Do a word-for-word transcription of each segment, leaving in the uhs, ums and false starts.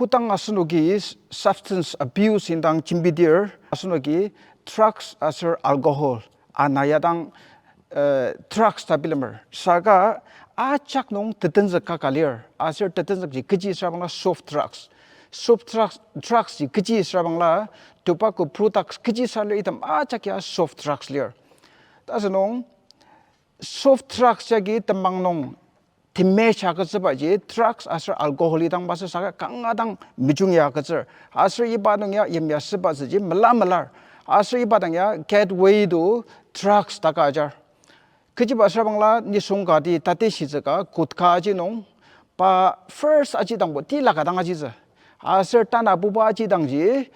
kodang asenoki substance abuse indang jembidir, asenoki drugs aser alcohol ana ya dang, eh, drugs ta bilemer. Saka ajak nung tetenzük ka ka lir. Aser tetenzükji kechi süra bangla soft drugs. Soft drugs, drugsji kechi süra bangla tobacco products kechi sa lir item ajak ya soft drugs lir. Ta asünung soft drugs yagi temang nung temesha agütsübaji drugs aser alcohol idang masü saka kanga dang mejungi agütsür. Aser iba nung ya yimya süba süji mela melar. Aser iba dang ya gateway to drugs ta ka ajar. Kechiba süra bangla nisung kati tatishitsü ka gutka aji nung pa first aji dangbo tila ka dang ajitsü. Aser tanabuba aji dangji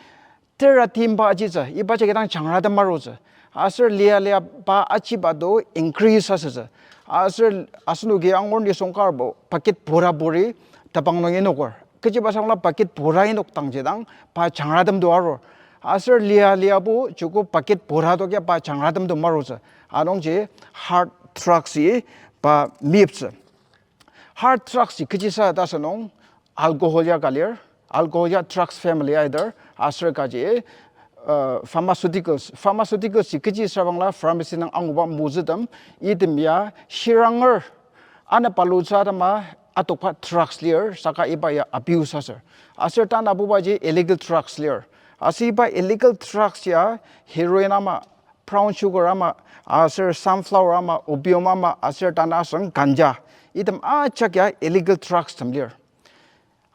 tera timba ajitsü, iba jagi dang jangratem marutsü. Aser lia lia pa ajiba to increase asütsü. Aser asenoki angur nisung karbo packet pura puri tebang nung inoker. Kechiba süra bangla packet pura inok dangji dang pa jangratem to arur. Aser lia liabo joko packet pura to kia pa jangratem to marutsü. Anungji hard drugs-i pa meyiptsü. Hard drugs-i kechisa ta asünung alcohol ya ka lir, alcohol ya drugs family aidar, aser kaji, uh, pharmaceuticals. Pharmaceuticals-i kechi süra bangla pharmacy nung anguba mozütem, item ya shiranger, ana palutsü atema atokba drugs lir, saka iba ya abuse asür. Aser tanabubaji illegal drugs lir. Aser iba illegal drugs ya heroin ama, brown sugar ama, aser sunflower ama, opium ama, aser tanü asüng ganja. Item ajak ya illegal drugs tem lir.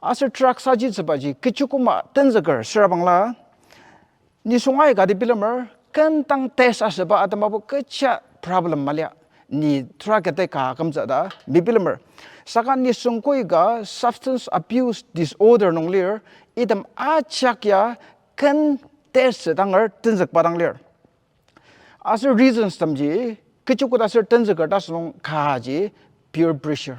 Aser drugs ajitsübaji kechi koma tenzüker süra bangla nisung aikati bilemer, ken dang test asüba atemabo kecha problem malia. Ni drug addict ka akümtsü ta mebilemer. Saka nisung koika substance abuse disorder nung lir, item ajak ya ken test danger tenzükba dang lir. Aser reasons temji, kechi koda aser tenzüker ta asünung kaji peer pressure.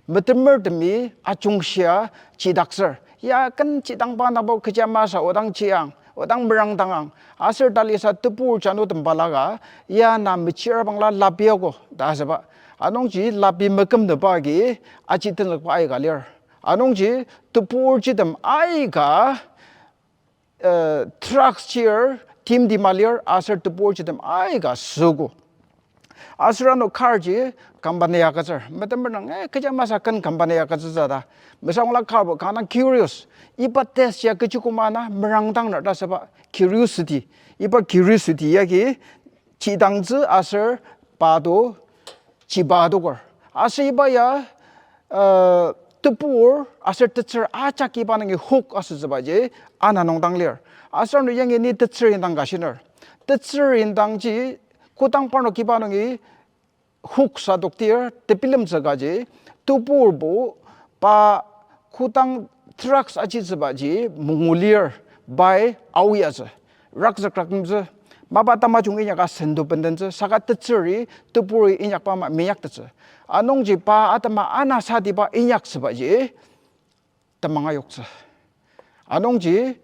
Metemertemi ajungshia chidaktsür. Ya ken chidangba nabo kecha masü odang chiang, odang merangdangang. Aser talisa tebur janu tem balaka, ya na mechira bangla lapi ako ta asüba. Anungji lapi mekümnüba agi aji tenzükba aika lir. Anungji teburjitem aika, eh, drugs chir timti malir aser teburjitem aika süogo. Aser ano karji company agütsür. Metemer nung, eh, kecha masü ken company agütsütsü ta. Mesangla karbo kanga curious. Iba test ya kechi koma na merangdangner ta asüba curiosity. Iba curiosity yagi chidangtsü aser pa to chiba adoker. Aser iba ya, uh, tebur aser tetsür ajak iba nungi hook asütsübaji ana nung dang lir. Aser ano yangi ni tetsür indang ka shiner. Tetsür indangji kodang parnok iba nungi hook sa adoktir tebilemtsü kaji, teburbo pa kodang drugs ajitsübaji mungu lir, pai aoyatsü. Rakzük raktemtsü, mapa tamajung inyaka sendo bendentsü, saka tetsüri, teburi inyakba ama minyaktettsü. Anungji pa atema anasatiba inyaktsübaji temang ayoktsü. Anungji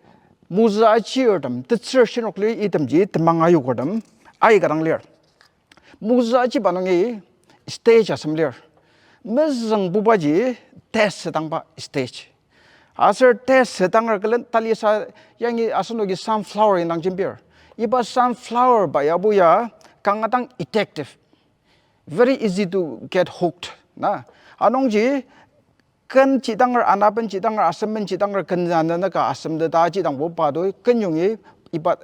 mozü achirtem, tetsür shinokli itemji temang ayokertem aika dang lir. Mozü achiba nungi stage asem lir. Mezüngbubaji test sedangba stage. Aser test sedanger külen talisa yangi asenoki sunflower indang jembir. Iba sunflower ba yabo ya kanga dang addictive. Very easy to get hooked. Na, anungji ken chidanger, anaben chidanger, asemben chidanger, ken zanenaka asemteta chidangbo pa to kenyongi iba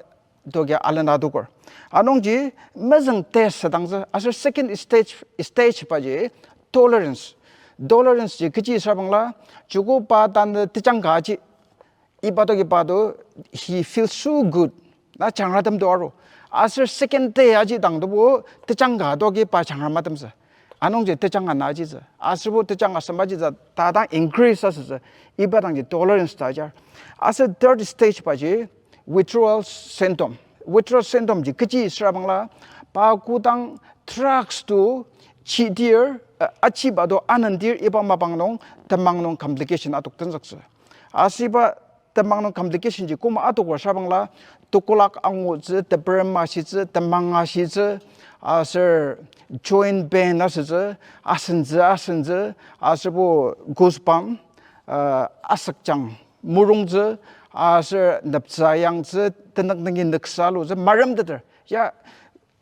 dokia alena adoker. Anungji mezüng test sedangtsü, aser second stage, stage baji tolerance. Tolerance ji kechi süra bangla, joko pa tanü tejang ka aji, iba doki pa to, he feels so good. Na jangratem to aru. Aser second day aji dang tobo tejang ka doki pa jangramatemtsü. Anungji tejang ana ajitsü. Aserbo tejang asem ajitsü ta dang increase asütsü. Iba dangji tolerance ta ajar. Aser third stage baji withdrawal symptom. Withdrawal symptom ji kechi süra bangla, pa kodang drugs to chidir, eh, achiba to anendir iba mapang nung temang nung complication adok tenzüktsü. Aser iba temang nung complication ji koma adoker süra bangla, tekolak angutsü, teperem ashitsü, temang ashitsü, aser joint pain asütsü, asentsü, asentsü, aserbo goosebump, uh, asükjang, murungtsü, aser neptsü yangtsü, tenük nungi nüksa lutsü, maremteter. Ya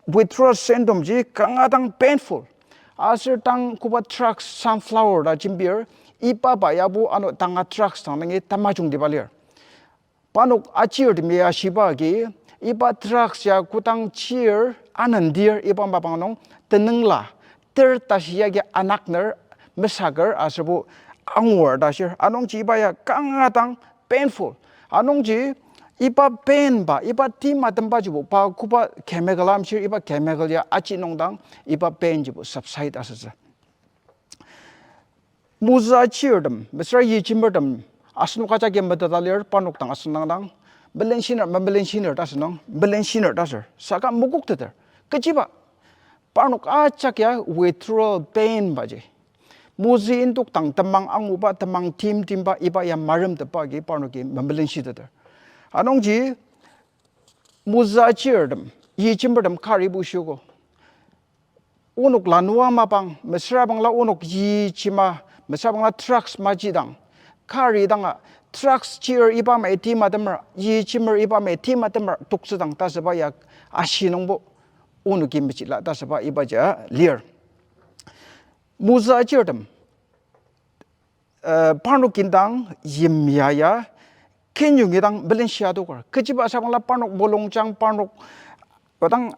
withdrawal symptom ji kanga dang painful. Aser tang koba drugs, sunflower ta jembir, iba ba yabo ano tanga drugs dang nungi tamajungtiba lir. Parnok achirtemi ya shiba agi, iba drugs ya kodang chir anendir iba mapang nung tenüngla, ter tashi yagi anakner, mesaker aserbo angur ta shir. Anungji iba ya kanga dang painful. Anungji iba pain ba, iba tima temba jibo, pa koba chemical amshir, iba chemical ya aji nung dang, iba pain jibo subside asütsü. Mozü achirtem, mesüra yichimertem, asenok ajaki meteta lir, parnok dang asüngdang dang, melenshiner, memelenshiner ta asünung, melenshiner ta asür, saka mokokteter. Kechiba, parnok ajak ya withdrawal pain baji. Mozü indok dang temang anguba, temang timtimba, iba ya maremtepba agi parnoki memelenshiteter. Anungji, mozü achirtem, yichimertem karibo shiogo. Onok lanua mapang, mesüra bangla onok yichima, mesüra bangla drugs majidang, kari danga, drugs chir iba mai timtemer, yichimer iba mai timtemer, toktsüdang ta asüba ya ashi nungbo, onoki mechila ta asüba ibaji lir. Mozü achirtem, eh, parnok indang yimya ya, kenyongi dang melenshia adoker. Kechiba asüra bangla parnok mulungjang, parnok odang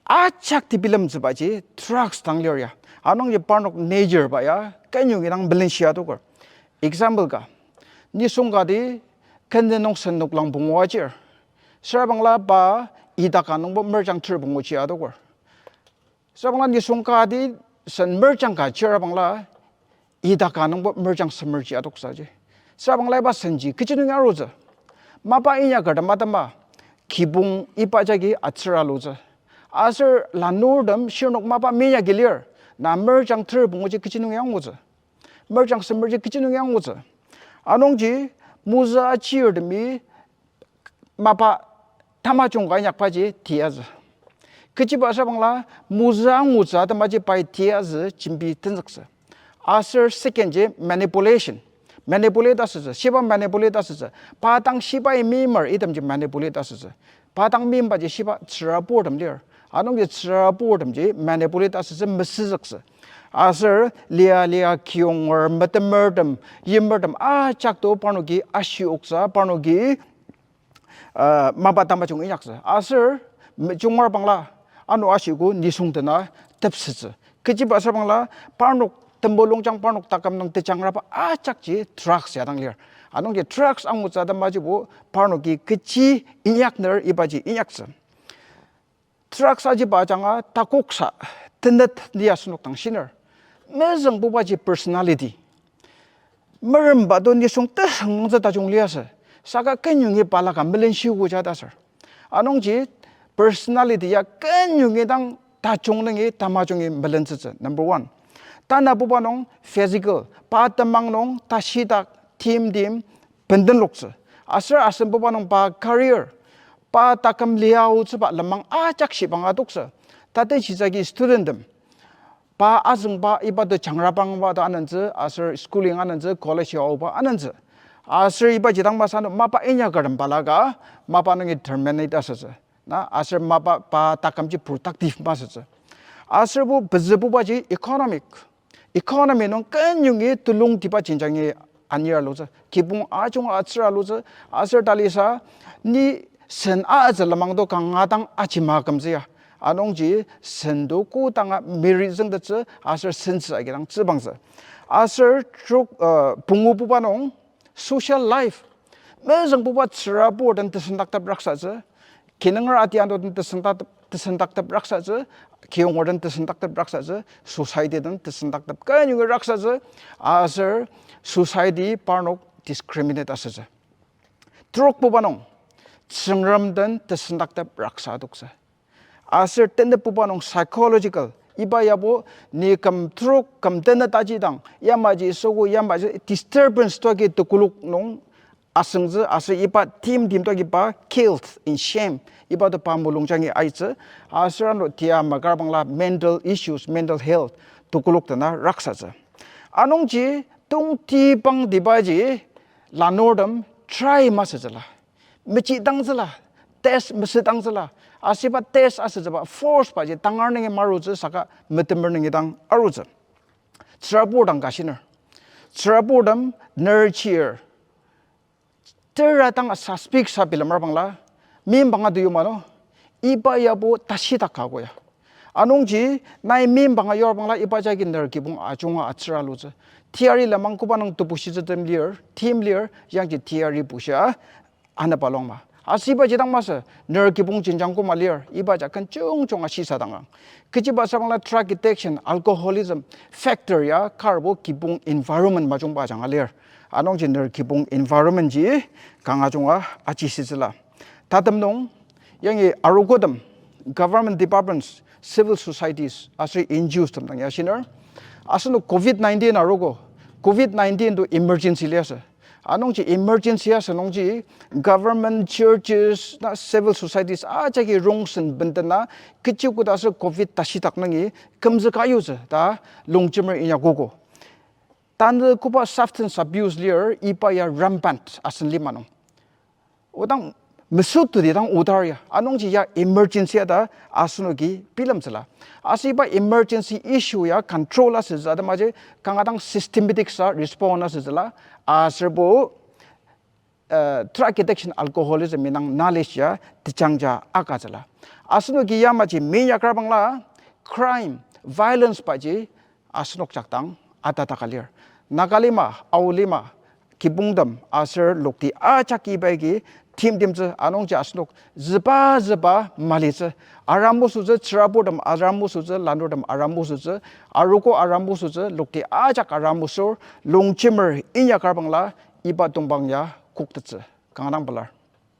ajak tebilemtsübaji drugs dang lir ya. Anungji parnok nature ba ya kenyongi dang melenshia adoker. Example ka, nisung kati kenden nung sen noklang pungu achir. Süra bangla pa idaka nungbo merjang ter pungu ji adoker. Süra bangla nisung kati sen merjang ka chir bangla, idaka nungbo merjang semer ji adoksaji. Süra bangla iba senji kechi nungi arutsü. Mapa inyakertem atema, kibong iba jagi atsür alutsü. Aser lanurtem shirnok mapa minyaki lir, na merjang ter punguji kechi nungi angutsü. Merjang semerji kechi nungi angutsü. Anungji, mozü achirtemi mapa tamajung ka inyakbaji tiazü. Kechiba asüra bangla, mozü angutsü atemaji pai tiazü jembi tenzüktsü. Aser second ji manipulation. Manipulate asütsü, shiba manipulate asütsü. Pa dang shibai meimer itemji manipulate asütsü. Pa dang meimbaji shiba tsüraburtem lir. Anungji tsüraburtemji manipulate asütsü mesüzüktsü. Aser lia lia kiyonger metemertem, yimertem ajak to parnoki ashi oktsü, parnoki uh, mapa tamajung inyaktsü. Aser, mejungar bangla, ano ashiko nisung dena tepsetsü. Kechiba asüra bangla, parnok temulungjang parnok taküm nung tejangraba ajakji drugs ya dang lir. Anungji drugs angutsü atemajibo parnoki kechi inyakner ibaji inyaktsü. Drugs ajiba ajanga takoksa, tenet ni asenok dang shiner. Mezüngbubaji personality. Meremba to nisung tesüng nungtsü tajung liasü. Saka kenyongi balaka melenshiogo ja ta aser. Anungji personality ya kenyongi dang tajung nungi tamajungi melentsütsü. Number one. Tanabuba nung physical. Pa temang nung tashidak, timtim, bendenloktsü. Aser asembuba nung pa career. Pa taküm liaotsüba lenmang ajak shibang adoktsü. Tatenshitsü agi studenttem. Pa azüngba iba to jangrabangba to anentsü, aser schooling anentsü, college aoba anentsü. Aser ibaji dang masü ano mapa inyakertem balaka, mapa nungi terminate asütsü. Na, aser mapa pa takümji productive masütsü. Aser bo pezübubaji economic. Economy nung kenyongi tulungtiba jenjangi anir alutsü. Kibong ajunga atsür alutsü. Aser talisa ni sen atsü lenmang to kanga dang ajima kümtsü ya. Anungji sen to kodanga merit züngtettsü aser sentsü agidang tsübangtsü. Aser trok, uh, pungububa nung social life. Mezüngbuba tsürabur den tesendaktep raksatsü. Kinunger atiando den tesendaktep, tesendaktep raksatsü. Kiyonger den tesendaktep raksatsü. Society den tesendaktep kenyongi raksatsü. Aser society parnok discriminate asütsü. Trokbuba nung, Tsüngrem den tesendaktep raksa adoktsü. Aser tenepbuba nung psychological, iba yabo ni küm trok, küm tenet ajidang, yamaji süogo, yamaji disturbance toagi tekolak nung asüngtsü, aser iba timtim toagi pa guilt and shame, iba to pa mulungjangi aitsü, aser ano tia makar bangla mental issues, mental health, tekolak dena raksatsü. Anungji tongtibangtibaji, lanurtem try masütsüla, mechidangtsüla, test mesüdangtsüla, asüba test asütsüba force baji tangar nungi marutsü saka metemer nungi dang arutsü. Tsürabur dang ka shiner. Tsüraburtem ner chir tera dang suspect sa bilemer bangla, mimbanga teyuma no, iba yabo tashidak ka ko ya. Anungji, nai mimbanga yur bangla iba jagi ner kibong ajunga atsüra alutsü. Teyari lenmang koba nung tebushitsü tem lir, tim lir, yangji teyari bushia, anaba longma. Asüba ji dang masü, ner kibong jenjang koma lir, iba ja kenjungjunga shisadanga. Kechiba sabangla drug addiction, alcoholism, factor ya karbo kibong environment majungba ajanga lir. Anungji ner kibong environment ji kanga junga ajisitsüla. Tatem nung, yangi arogotem, government departments, civil societies, aser N G Os tem dang ya shiner. Asenok covid nineteen arogo, covid nineteen to emergency liasü. Anungji emergency asü nungji government, churches, na civil societies ajaki rongsen bendena kechi koda aser covid tashidak nungi kümzüka yutsü ta longjemer inyakogo. Tanü koba substance abuse lir iba ya rampant asen lima nung. Odang mesüteti dang odar ya. Anungji ya emergency ta asenoki bilemtsüla. Aser iba emergency issue ya control asütsü atemaji kanga dang systematic sa respond asütsüla. Aserbo, uh, drug addiction, alcoholism indang knowledge ya tejangja akatsüla. Asenoki yamaji minyakra bangla crime, violence baji asenok jakdang atadaka lir. Nagalima, Aolima, kibongtem aser lokti ajak ibaji timtemtsü anungji asenok züba züba malitsü. Aramosütsü, tsüraburtem aramosütsü, lanurtem aramosütsü, arogo aramosütsü, lokti ajak aramosür, longjemer inyakra bangla iba tongpang ya koktettsü. Kanga dang pelar.